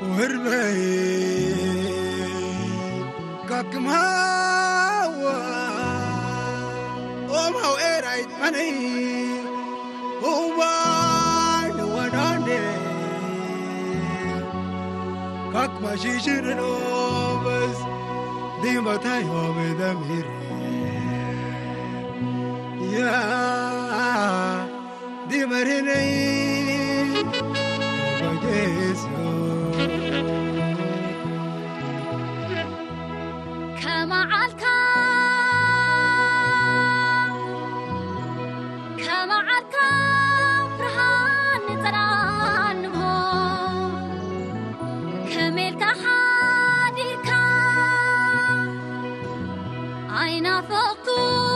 ውህርበይ ካክማዋ ኦማው ኤራይት መነይ ኡባይ ንወዳንዴ ካክማ ሽሽርኖ በስ ዲመታይ ሆበ ደሚር ያ ዲመርህነይ በጌሱ ከመዓልካ ከመዓልካ ብርሃን ንጸላንቦ ከመልካ ሓዲካ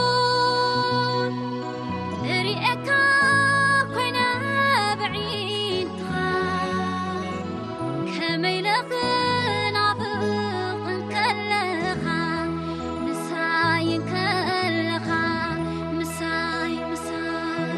ኣይናፈቕኩን እሪኤካ ኮይነ ብዒንትኻ ከመይ ለኽናፍቕ እንከለኻ ምሳይ እንከለኻ ምሳይ ምሳይ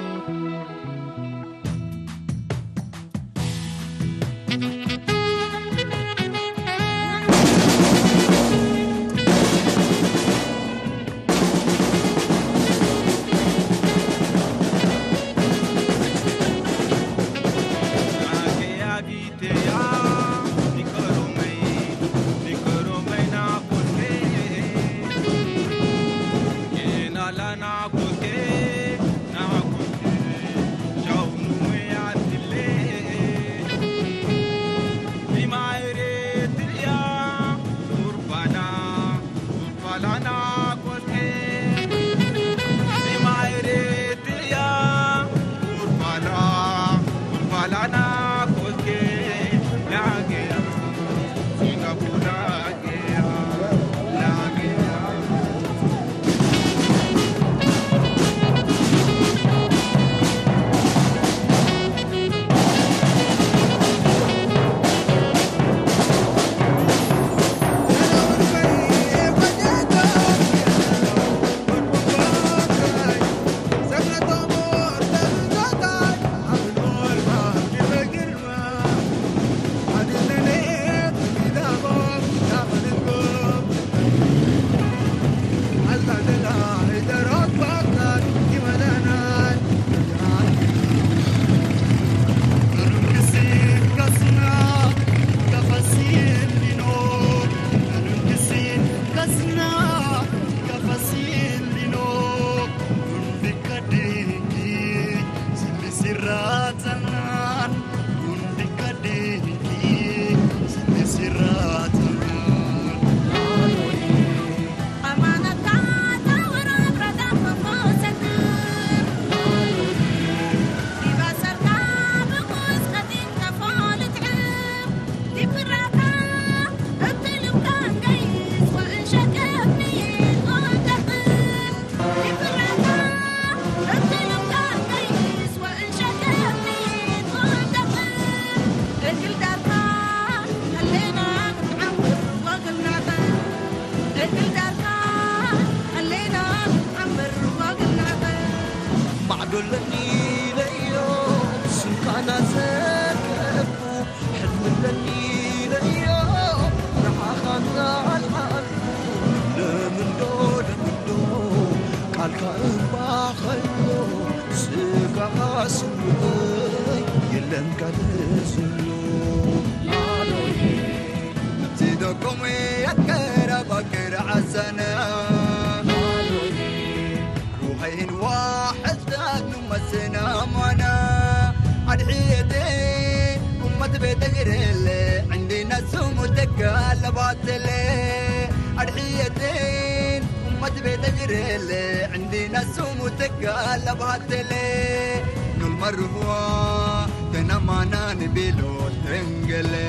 Namana ni bilo tengele,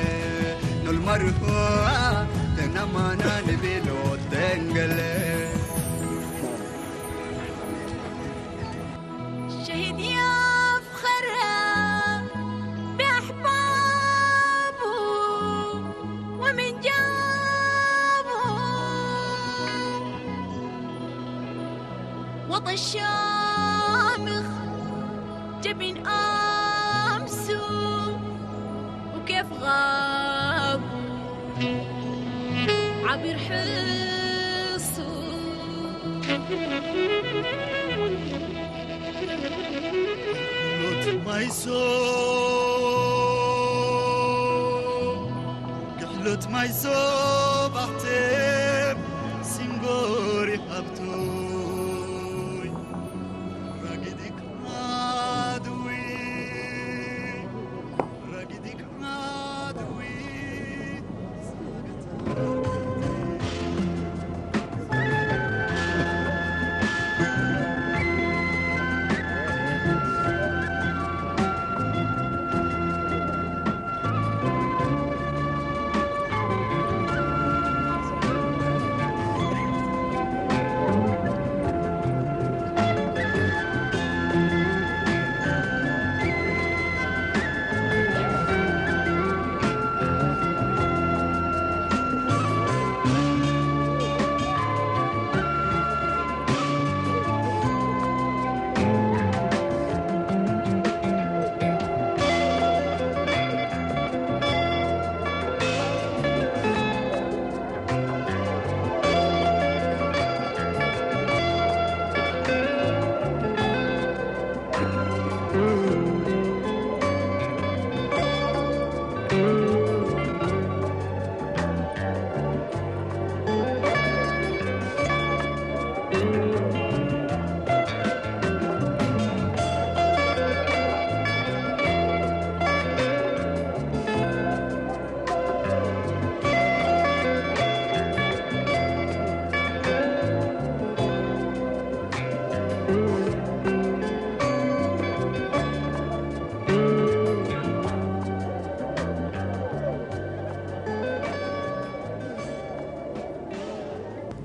nol marhua, te namana ni bilo tengele. شهد يا فخرها بأحبابه ومن جابه وطى الشامخ جبين أمسه وكيف غاب عبر حصه. ሎት ማይሶ፣ ግሕሎት ማይሶ፣ ባሕቴም ሲንጎሪ ሃብቶይ፣ ረጊዲክ ማድዊ፣ ረጊዲክ ማድዊ።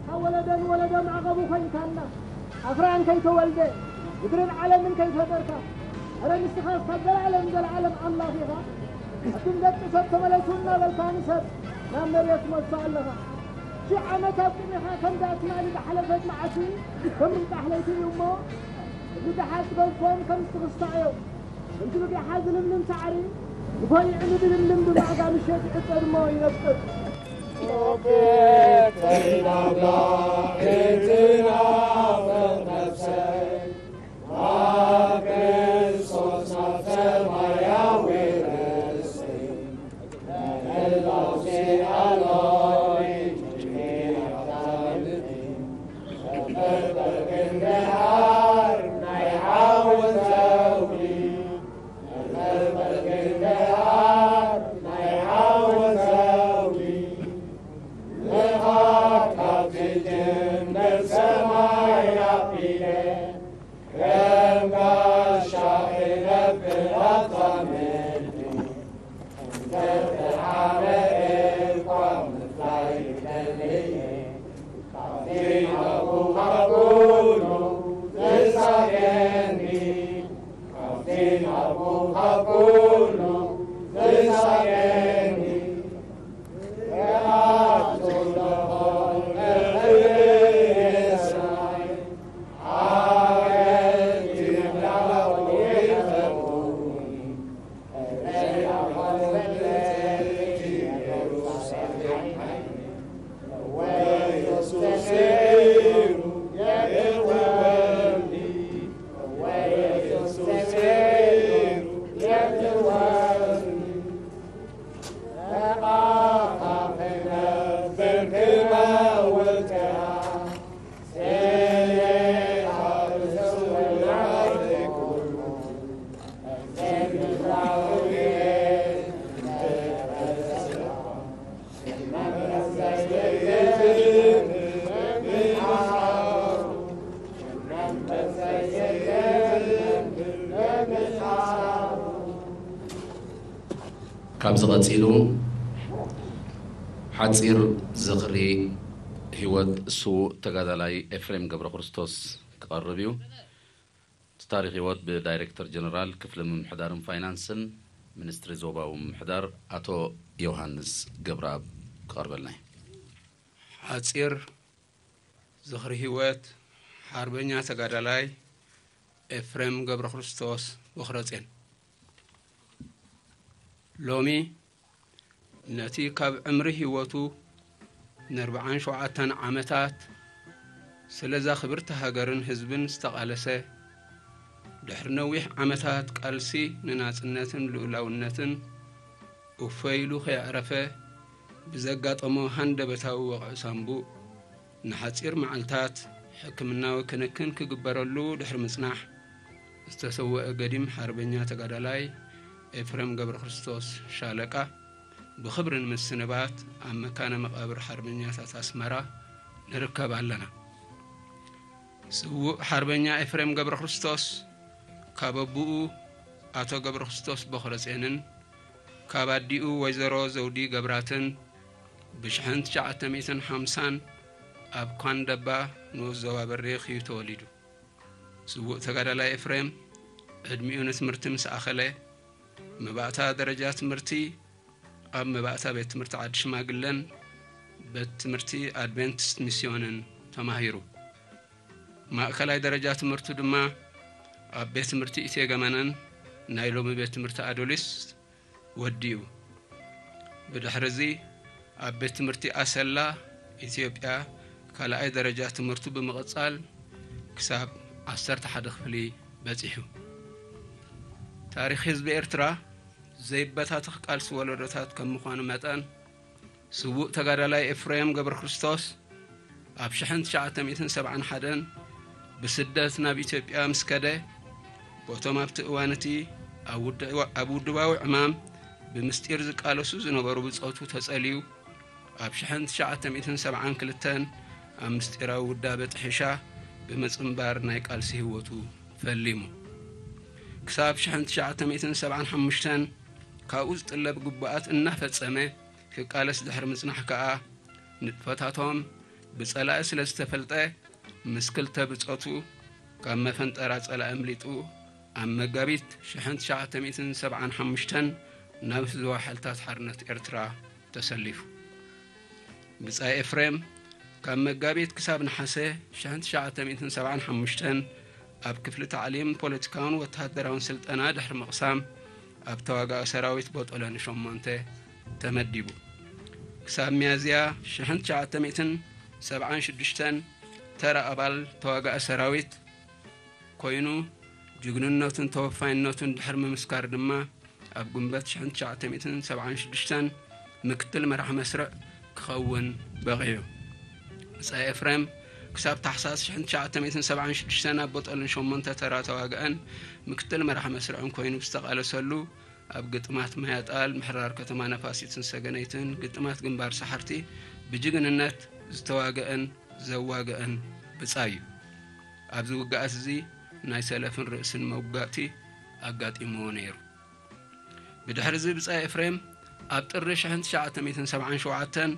ካብ ወለዶ ንወለዶ ማዕቐቡ ኮይንካና፣ ኣኽራን ከይተወልደ፣ ምድርን ዓለምን ከይፈጠርካ፣ ኣረ ንስኻስ ካብ ዘለዓለም ዘለዓለም ኣምላኽ ኢኻ። ኣቱም ደቂ ሰብ ተመለሱ እናበልካ ንሰብ ናብ መሬት ትመልሶ ኣለኻ። ሺሕ ዓመት ኣብ ቅድሜኻ ከም ዳትማሊ ዝሓለፈት መዓልቲ ከም ምንቃሕ ለይቲ እዩ እሞ፣ እዚ ደሓር ትገዝፎም ከም ትኽስታ እዮም። ከምቲ ብጊሓ ዝልምልም ሳዕሪ፣ ንኾይዕሉ ድልምልም ብማዕጋ ምሸት ይዕጸ ድሞ ይነጥር። ጾቤት ተሪናብላ ኤርትራ ነብሰይ፣ ናብ ክርስቶስ ናብ ሰማያዊ ርስቲ፣ ንህላውሲ ኣሎኒ ጭንቂ ኣታልቲ። ካብዚ ቀጺሉ ሓጺር ዝኽሪ ህይወት ስዉእ ተጋዳላይ ኤፍሬም ገብረክርስቶስ ክቐርብ እዩ። እቲ ታሪኽ ህይወት ብዳይሬክተር ጀነራል ክፍሊ ምምሕዳርን ፋይናንስን ሚኒስትሪ ዞባዊ ምምሕዳር ኣቶ ዮሃንስ ገብረኣብ ክቐርበልና እዩ። ሓጺር ዝኽሪ ህይወት ሓርበኛ ተጋዳላይ ኤፍሬም ገብረክርስቶስ ቦኽረጼን። ሎሚ ነቲ ካብ ዕምሪ ህይወቱ ንኣርብዓን ሸውዓተን ዓመታት ስለዛ ክብርቲ ሃገርን ህዝብን ዝተቓለሰ፣ ድሕሪ ነዊሕ ዓመታት ቃልሲ ንናጽነትን ልኡላውነትን እፎይ ኢሉ ከየዕረፈ ብዘጋጠሞ ሃንደበታዊ ወቕዒ ሳንቡእ ንሓጺር መዓልታት ሕክምናዊ ክንክን ክግበረሉ ድሕሪ ምጽናሕ፣ ዝተሰወአ ገዲም ሓርበኛ ተጋዳላይ ኤፍሬም ገብረክርስቶስ ሻለቃ ብኽብሪ ንምስንባት ኣብ መካነ መቓብር ሓርበኛታት ኣስመራ ንርከብ ኣለና። ስዉእ ሓርበኛ ኤፍሬም ገብረክርስቶስ ካብ ኣቦኡ ኣቶ ገብረክርስቶስ ቦኽረጼንን ካብ ኣዲኡ ወይዘሮ ዘውዲ ገብራትን ብሽሕን ትሽዓተ ሚእትን ሓምሳን ኣብ ኳንደባ ንኡስ ዞባ በሪኽ እዩ ተወሊዱ። ስዉእ ተጋዳላይ ኤፍሬም ዕድሚኡ ንትምህርቲ ምስ ኣኸለ፣ መባእታ ደረጃ ትምህርቲ ኣብ መባእታ ቤት ትምህርቲ ዓዲ ሽማግለን ቤት ትምህርቲ ኣድቬንቲስት ሚስዮንን ተማሂሩ። ማእከላይ ደረጃ ትምህርቱ ድማ ኣብ ቤት ትምህርቲ ኢትዮ ገመነን፣ ናይ ሎሚ ቤት ትምህርቲ ኣዶሊስ፣ ወዲኡ። ብድሕርዚ ኣብ ቤት ትምህርቲ ኣሰላ ኢትዮጵያ ካልኣይ ደረጃ ትምህርቱ ብምቕጻል ክሳብ ዓሰርተ ሓደ ክፍሊ በጺሑ። ታሪኽ ህዝቢ ኤርትራ ዘይበታተኽ ቃልሲ ወለዶታት ከም ምዃኑ መጠን፣ ስዉእ ተጋዳላይ ኤፍሬም ገብረክርስቶስ ኣብ ሽሕን ትሽዓተ ሚእትን ሰብዓን ሓደን ብስደት ናብ ኢትዮጵያ ምስ ከደ፣ በቶም ኣብቲ እዋን እቲ ኣብ ውድ-፣ ኣብ ውድባዊ ዕማም ብምስጢር ዝቃለሱ ዝነበሩ ብጾቱ ተጸልዩ፣ ኣብ ሽሕን ትሽዓተ ሚእትን ሰብዓን ክልተን ኣብ ምስጢራዊ ውዳበ ጥሒሻ ብምጽንባር ናይ ቃልሲ ህይወቱ ፈሊሙ። ክሳብ ሽሕን ትሽዓተ ሚእትን ሰብዓን ሓሙሽተን ካብኡ ዝጥለብ ግቡኣት እናፈጸመ ክቃለስ ድሕሪ ምጽናሕ ከኣ፣ ንጥፈታቶም ብጸላኢ ስለ ዝተፈልጠ፣ ምስ ክልተ ብጾቱ ካብ መፈንጠራ ጸላኢ ኣምሊጡ፣ ኣብ መጋቢት ሽሕን ትሽዓተ ሚእትን ሰብዓን ሓሙሽተን ናብ ህዝባዊ ሓይልታት ሓርነት ኤርትራ ተሰሊፉ። ብጻይ ኤፍሬም ካብ መጋቢት ክሳብ ነሓሰ ሽሕን ትሽዓተ ሚእትን ሰብዓን ሓሙሽተን ኣብ ክፍሊ ታዕሊም ፖለቲካውን ወተሃደራውን ስልጠና ድሕሪ ምቕሳም፣ ኣብ ተዋጋኢ ሰራዊት ቦጦሎኒ ሸሞንተ ተመዲቡ። ክሳብ ሚያዝያ ሽሕን ትሽዓተ ሚእትን ሰብዓን ሽዱሽተን ተራ ኣባል ተዋጋኢ ሰራዊት ኮይኑ፣ ጅግንነቱን ተወፋይነቱን ድሕሪ ምምስካር ድማ፣ ኣብ ግንቦት ሽሕን ትሽዓተ ሚእትን ሰብዓን ሽዱሽተን ምክትል መራሕ መስርዕ ክኸውን በቒዑ። ብጻይ ኤፍሬም ክሳብ ታሕሳስ ሽሕን ትሽዓተ ሚእትን ሰብዓን ሽዱሽተን ኣብ ቦጦሎኒ ሸሞንተ ተራ ተዋግአን ምክትል መራሕ መስርዕን ኮይኑ ብዝተቓለሰሉ፣ ኣብ ግጥማት ማያጣል፣ ምሕራር ከተማ ነፋሲትን ሰገነይትን፣ ግጥማት ግንባር ሰሓርቲ ብጅግንነት ዝተዋግአን ዘዋግአን ብጻይ እዩ። ኣብዚ ውግኣት እዚ ናይ ሰለፍን ርእስን መውጋእቲ ኣጋጢምዎ ነይሩ። ብድሕሪ እዚ ብጻይ ኤፍሬም ኣብ ጥሪ ሽሕን ትሽዓተ ሚእትን ሰብዓን ሸውዓተን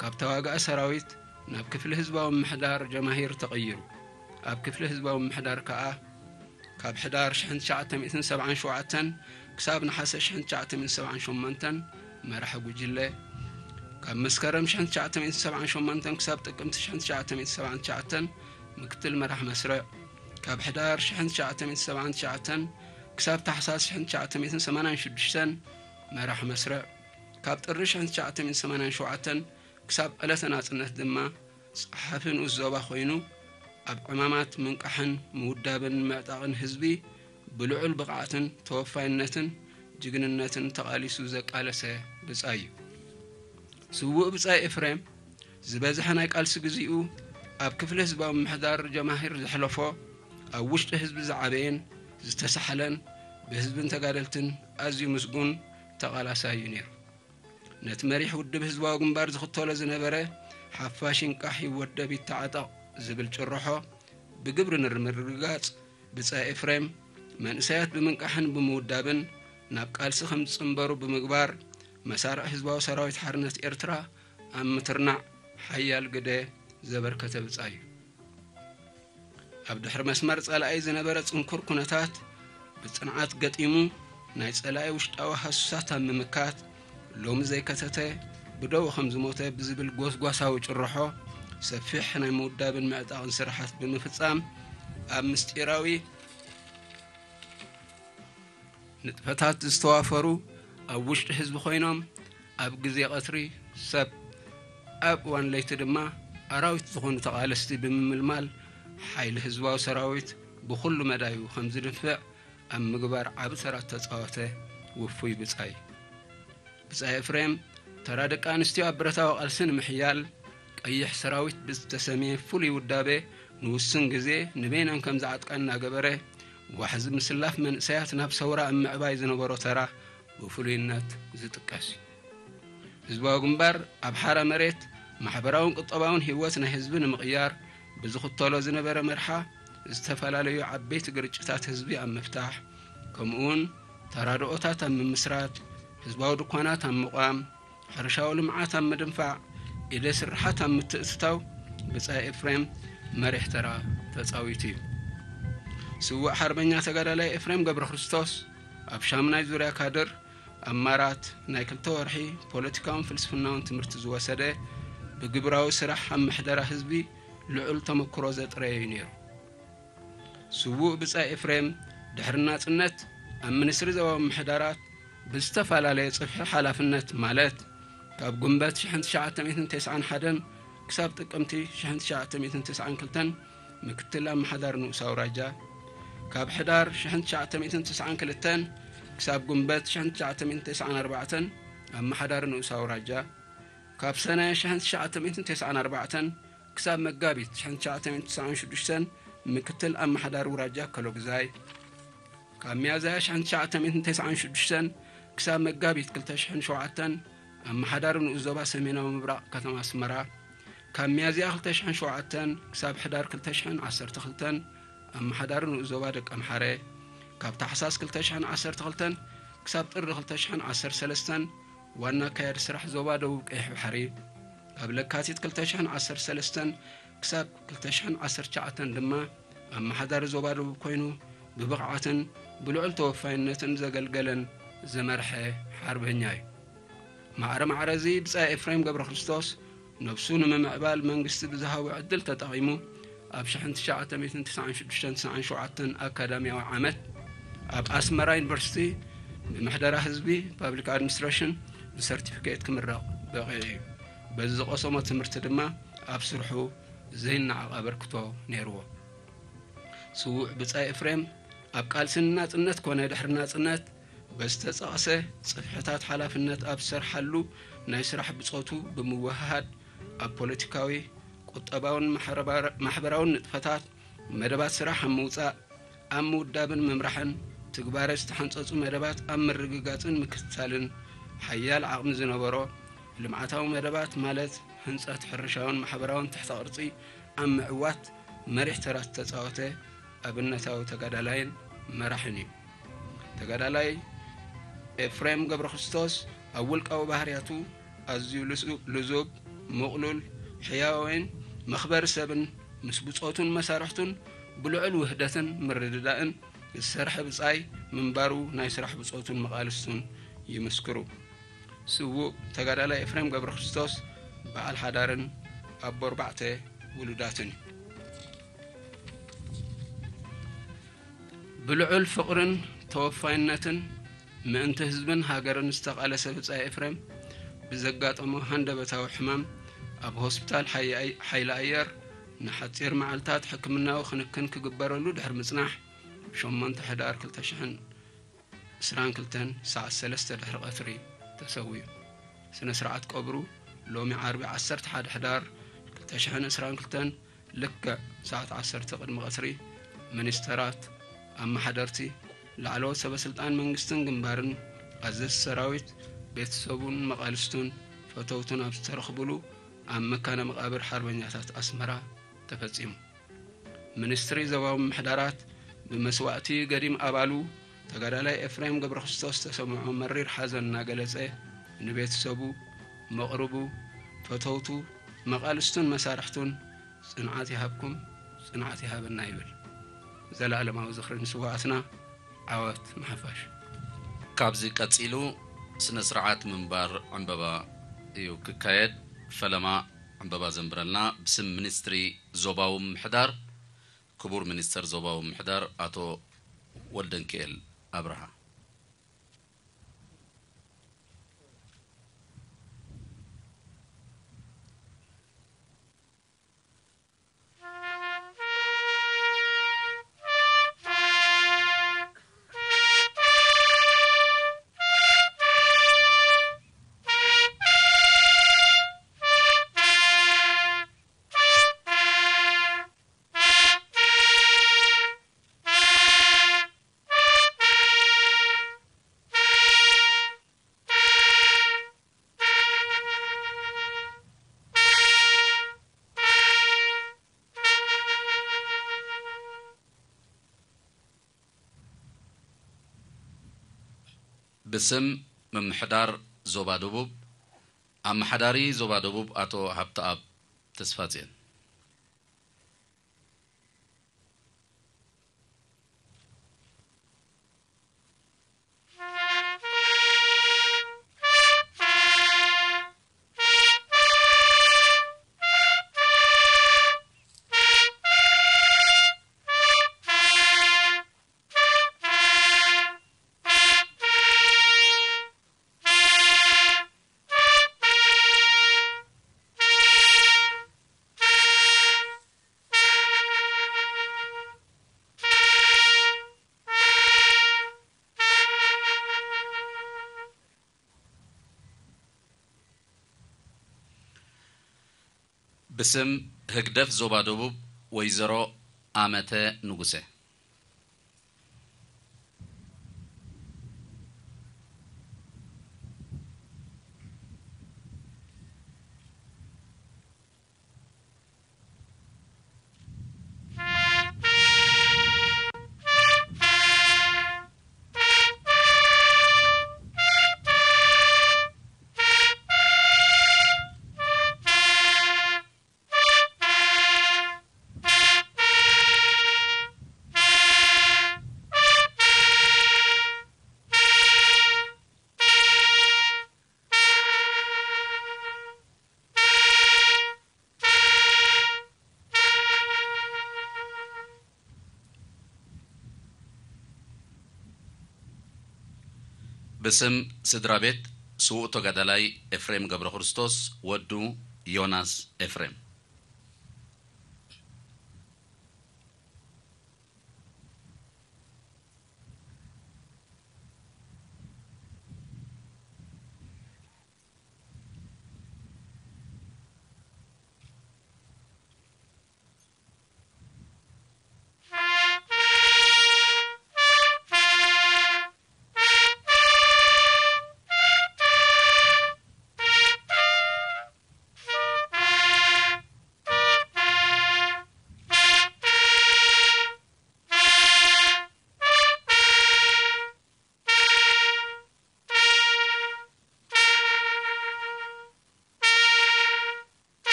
ካብ ተዋጋኢ ሰራዊት ናብ ክፍሊ ህዝባዊ ምምሕዳር ጀማሂር ተቐይሩ። ኣብ ክፍሊ ህዝባዊ ምምሕዳር ከኣ ካብ ሕዳር ሽሕን ትሽዓተ ሚእትን ሰብዓን ሸውዓተን ክሳብ ነሓሰ ሽሕን ትሽዓተ ሚእትን ሰብዓን ሸሞንተን መራሒ ጉጅለ፣ ካብ መስከረም ሽሕን ትሽዓተ ሚእትን ሰብዓን ሸሞንተን ክሳብ ጥቅምቲ ሽሕን ትሽዓተ ሚእትን ሰብዓን ትሽዓተን ምክትል መራሕ መስርዕ፣ ካብ ሕዳር ሽሕን ትሽዓተ ሚእትን ሰብዓን ትሽዓተን ክሳብ ታሕሳስ ሽሕን ትሽዓተ ሚእትን ሰማንያን ሽዱሽተን መራሕ መስርዕ፣ ካብ ጥሪ ሽሕን ትሽዓተ ሚእትን ሰማንያን ሸውዓተን ክሳብ ዕለተ ናጽነት ድማ ጸሓፊ ንኡስ ዞባ ኮይኑ፣ ኣብ ዕማማት ምንቃሕን ምውዳብን ምዕጣቕን ህዝቢ ብልዑል ብቕዓትን ተወፋይነትን ጅግንነትን ተቓሊሱ ዘቃለሰ ብጻይ እዩ። ስዉእ ብጻይ ኤፍሬም ዝበዝሐ ናይ ቃልሲ ግዜኡ ኣብ ክፍሊ ህዝባዊ ምምሕዳር ጀማሂር ዘሕለፎ፣ ኣብ ውሽጢ ህዝቢ ዝዓበየን ዝተሳሕለን ብህዝብን ተጋደልትን ኣዝዩ ምስጉን ተቓላሳይ እዩ ነይሩ። ነቲ መሪሕ ውድብ ህዝባዊ ግንባር ዝኽተሎ ዝነበረ ሓፋሽ ይንቃሕ ይወደብ ይተዓጠቕ ዝብል ጭርሖ ብግብሪ ንምርግጋጽ፣ ብጻይ ኤፍሬም መንእሰያት ብምንቃሕን ብምውዳብን ናብ ቃልሲ ከም ዝጽንበሩ ብምግባር፣ መሳርዕ ህዝባዊ ሰራዊት ሓርነት ኤርትራ ኣብ ምትርናዕ ሓያል ግደ ዘበርከተ ብጻይ እዩ። ኣብ ድሕሪ መስመር ጸላኢ ዝነበረ ጽንኩር ኩነታት ብጽንዓት ገጢሙ፣ ናይ ጸላኢ ውሽጣዊ ሃሱሳት ኣብ ምምካት፣ ሎሚ ዘይከተተ ብደው ከም ዝሞተ ብዝብል ጎስጓሳዊ ጭርሖ፣ ሰፊሕ ናይ ምውዳብን ምዕጣቕን ስራሓት ብምፍጻም፣ ኣብ ምስጢራዊ ንጥፈታት ዝተዋፈሩ፣ ኣብ ውሽጢ ህዝቢ ኮይኖም፣ ኣብ ግዜ ቀትሪ ሰብ፣ ኣብ እዋን ለይቲ ድማ ኣራዊት ዝኾኑ ተቓለስቲ ብምምልማል፣ ሓይሊ ህዝባዊ ሰራዊት ብኹሉ መዳዩ ከም ዝድንፍዕ ኣብ ምግባር ዓቢ ተራ እተጻወተ ውፉይ ብጻይ። ብጻይ ኤፍሬም፣ ተራ ደቂ ኣንስትዮ ኣብ ብረታዊ ቃልሲ ንምሕያል፣ ቀይሕ ሰራዊት ብዝተሰምየ ፍሉይ ውዳበ፣ ንውሱን ግዜ ንበይነን ከም ዝዓጥቃ እናገበረ፣ ዋሕዚ ምስላፍ መንእሰያት ናብ ሰውራ ኣብ ምዕባይ ዝነበሮ ተራ ብፍሉይነት ዝጥቀስ እዩ። ህዝባዊ ግንባር ኣብ ሓራ መሬት ማሕበራውን ቁጠባውን ህይወት ናይ ህዝቢ ንምቕያር ብዝኽተሎ ዝነበረ መርሓ፣ ዝተፈላለዩ ዓበይቲ ግርጭታት ህዝቢ ኣብ ምፍታሕ፣ ከምኡውን ተራድኦታት ኣብ ምምስራት፣ ህዝባዊ ድኳናት ኣብ ምቋም፣ ሕርሻዊ ልምዓት ኣብ ምድንፋዕ፣ ኢደ ስርሓት ኣብ ምትእትታው ብጻይ ኤፍሬም መሪሕ ተራ ተጻዊቱ እዩ። ስዉእ ሓርበኛ ተጋዳላይ ኤፍሬም ገብረ ክርስቶስ ኣብ ሻምናይ ዙርያ ካድር ኣብ ማራት ናይ ክልተ ወርሒ ፖለቲካውን ፍልስፍናውን ትምህርቲ ዝወሰደ፣ ብግብራዊ ስራሕ ኣብ ምሕደራ ህዝቢ ልዑል ተመክሮ ዘጥረየ እዩ ነይሩ። ስዉእ ብጻይ ኤፍሬም ድሕሪ ናጽነት ኣብ ሚኒስትሪ ዞባዊ ምሕዳራት ብዝተፈላለየ ጽፍሒ ሓላፍነት ማለት ካብ ጉንበት ሽሕን ትሽዓተ ሚእትን ተስዓን ሓደን ክሳብ ጥቅምቲ ሽሕን ትሽዓተ ሚእትን ተስዓን ክልተን ምክትል ኣመሓዳሪ ንኡስ ኣውራጃ፣ ካብ ሕዳር ሽሕን ትሽዓተ ሚእትን ተስዓን ክልተን ክሳብ ጉንበት ሽሕን ትሽዓተ ሚእትን ተስዓን ኣርባዕተን ኣመሓዳሪ ንኡስ ኣውራጃ፣ ካብ ሰነ ሽሕን ትሽዓተ ሚእትን ተስዓን ኣርባዕተን ክሳብ መጋቢት ሽሕን ትሽዓተ ሚእትን ተስዓን ሽዱሽተን ምክትል ኣመሓዳሪ ውራጃ ከሎግዛይ፣ ካብ ሚያዝያ ሽሕን ትሽዓተ ሚእትን ተስዓን ሽዱሽተን ክሳብ መጋቢት ክልተ ሽሕን ሸውዓተን ኣመሓዳሪ ንኡስ ዞባ ሰሜናዊ ምብራቕ ከተማ ኣስመራ፣ ካብ ሚያዝያ ክልተ ሽሕን ሸውዓተን ክሳብ ሕዳር ክልተ ሽሕን ዓሰርተ ክልተን ኣመሓዳሪ ንኡስ ዞባ ደቀምሓረ፣ ካብ ታሕሳስ ክልተ ሽሕን ዓሰርተ ክልተን ክሳብ ጥሪ ክልተ ሽሕን ዓሰርተ ሰለስተን ዋና ኣካያዲ ስራሕ ዞባ ደቡብ ቀይሕ ባሕሪ፣ ካብ ለካቲት ክልተ ሽሕን ዓሰርተ ሰለስተን ክሳብ ክልተ ሽሕን ዓሰርተ ትሽዓተን ድማ ኣመሓዳሪ ዞባ ደቡብ ኮይኑ ብብቕዓትን ብልዑል ተወፋይነትን ዘገልገለን ዝመርሐ ሓርበኛ እዩ። ማዕረ ማዕረ እዚ ብጻይ ኤፍሬም ገብረ ክርስቶስ ነብሱ ንምምዕባል መንግስቲ ብዝሃቦ ዕድል ተጠቒሙ ኣብ ሽሕን ትሽዓተ ሚእትን ተስዓን ሽዱሽተን ተስዓን ሸውዓተን ኣካዳሚያዊ ዓመት ኣብ ኣስመራ ዩኒቨርሲቲ ብምሕደራ ህዝቢ ፓብሊክ ኣድሚኒስትሬሽን ብሰርቲፊኬት ክምረቕ በቒዑ እዩ። በዚ ዝቐሰሞ ትምህርቲ ድማ ኣብ ስርሑ ዘይነዓቕ ኣበርክቶ ነይርዎ። ስዉእ ብጻይ ኤፍሬም ኣብ ቃልሲ ንናጽነት ኮነ ድሕሪ ናጽነት በዝተጸቕሰ ጽፍሕታት ሓላፍነት ኣብ ዝሰርሓሉ ናይ ስራሕ ብጾቱ ብምውህሃድ ኣብ ፖለቲካዊ፣ ቁጠባውን ማሕረባር-፣ ማሕበራውን ንጥፈታት መደባት ስራሕ ኣብ ምውጻእ፣ ኣብ ምውዳብን ምምራሕን ትግባረ ዝተሓንጸጹ መደባት ኣብ ምርግጋጽን ምክትታልን ሓያል ዓቕሚ ዝነበሮ ልምዓታዊ መደባት ማለት ህንጸት ሕርሻውን ማሕበራውን ትሕተ ቅርጺ ኣብ ምዕዋት መሪሕ ተራ ዝተጻወተ ኣብነታዊ ተጋዳላይን መራሕን እዩ። ተጋዳላይ ኤፍሬም ገብረ ክርስቶስ ኣብ ውልቃዊ ባህርያቱ ኣዝዩ ልሱ-፣ ልዙብ፣ ምቕሉል፣ ሕያዋይን መኽበሪ ሰብን ምስ ብጾቱን መሳርሕቱን ብልዑል ውህደትን ምርድዳእን ዝሰርሐ ብጻይ ምንባሩ ናይ ስራሕ ብጾቱን መቓልስቱን ይምስክሩ። ስዉእ ተጋዳላይ ኤፍሬም ገብረ ክርስቶስ በዓል ሓዳርን ኣቦ ኣርባዕተ ውሉዳትን እዩ። ብልዑል ፍቕርን ተወፋይነትን ምእንቲ ህዝብን ሃገርን ዝተቓለሰ ብጻይ ኤፍሬም ብዘጋጠሞ ሃንደበታዊ ሕማም ኣብ ሆስፒታል ሓይ-፣ ሓይሊ ኣየር ንሓጺር መዓልታት ሕክምናዊ ክንክን ክግበረሉ ድሕሪ ምጽናሕ፣ ብ ሸሞንተ ሕዳር ክልተ ሽሕን ዕስራን ክልተን ሰዓት ሰለስተ ድሕሪ ቀትሪ ተሰዊኡ። ስነ ስርዓት ቀብሩ ሎሚ ዓርቢ ዓሰርተ ሓደ ሕዳር ክልተ ሽሕን ዕስራን ክልተን ልክዕ ሰዓት ዓሰርተ ቅድሚ ቀትሪ ሚኒስተራት፣ ኣመሓደርቲ፣ ላዕለዎት ሰበ ስልጣን መንግስትን ግንባርን፣ ኣዘዝቲ ሰራዊት፣ ቤተሰቡን መቓልስቱን ፈተውቱን ኣብ ዝተረኽብሉ ኣብ መካነ መቓብር ሓርበኛታት ኣስመራ ተፈጺሙ። ሚኒስትሪ ዞባዊ ምምሕዳራት ብመስዋእቲ ገዲም ኣባሉ ተጋዳላይ ኤፍሬም ገብረክርስቶስ ዝተሰምዖ መሪር ሓዘን እናገለጸ፣ ንቤተሰቡ፣ መቕርቡ፣ ፈተውቱ፣ መቓልስቱን መሳርሕቱን ጽንዓት ይሃብኩም፣ ጽንዓት ይሃበና ይብል። ዘላለማዊ ዝኽሪ ንስዋኣትና። ዓወት ንሓፋሽ። ካብዚ ቀጺሉ ስነ ስርዓት ምንባር ዕምበባ እዩ ክካየድ። ፈለማ ዕምበባ ዘንብረልና ብስም ሚኒስትሪ ዞባዊ ምምሕዳር ክቡር ሚኒስተር ዞባዊ ምምሕዳር ኣቶ ወልደንኪኤል ኣብርሃ። ብስም ምምሕዳር ዞባ ደቡብ፣ ኣመሓዳሪ ዞባ ደቡብ ኣቶ ሃብተኣብ ተስፋጽዮን። ብስም ህግደፍ ዞባ ደቡብ ወይዘሮ ኣመተ ንጉሰ። ብስም ስድራ ቤት ስዉእ ተጋዳላይ ኤፍሬም ገብረክርስቶስ ወዱ ዮናስ ኤፍሬም።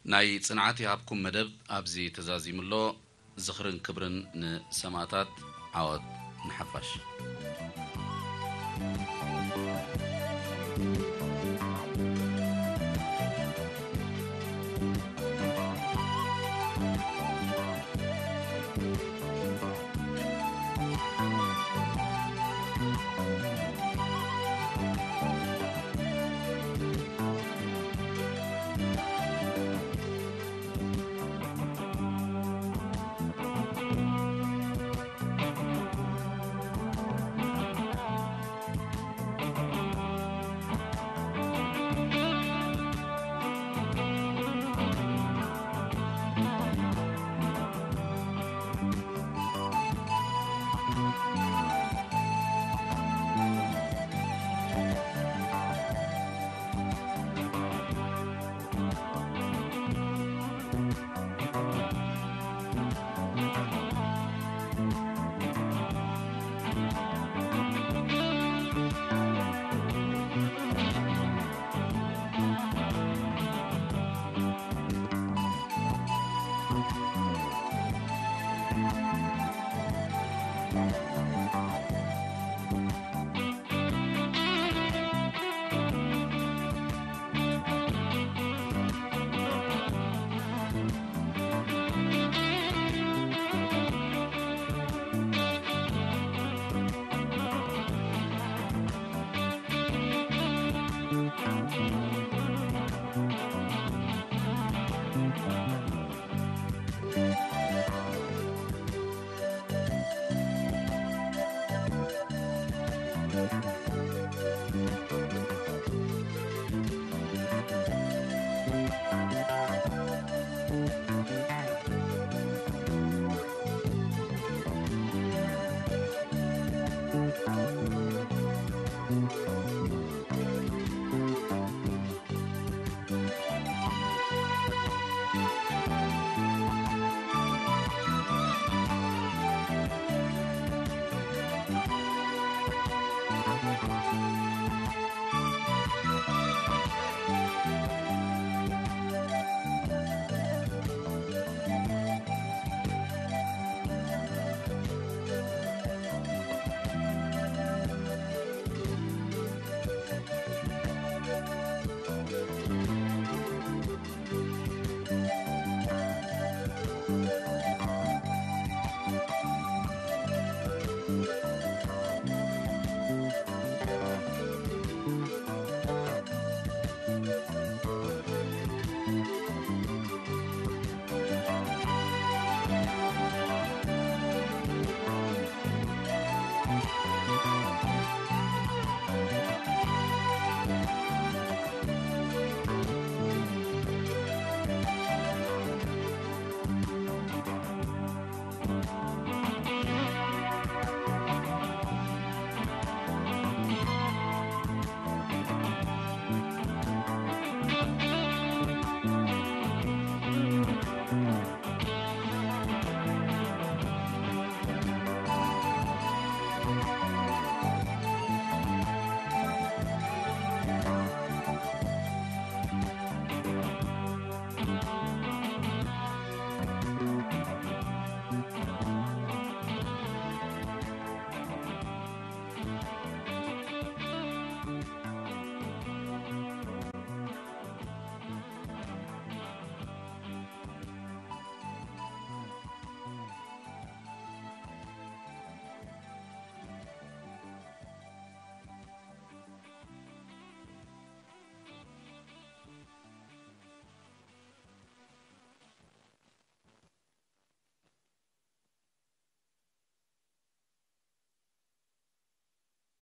ናይ ጽንዓት ይሃብኩም መደብ ኣብዚ ተዛዚሙ ኣሎ። ዝኽርን ክብርን ንሰማእታት፣ ዓወት ንሓፋሽ።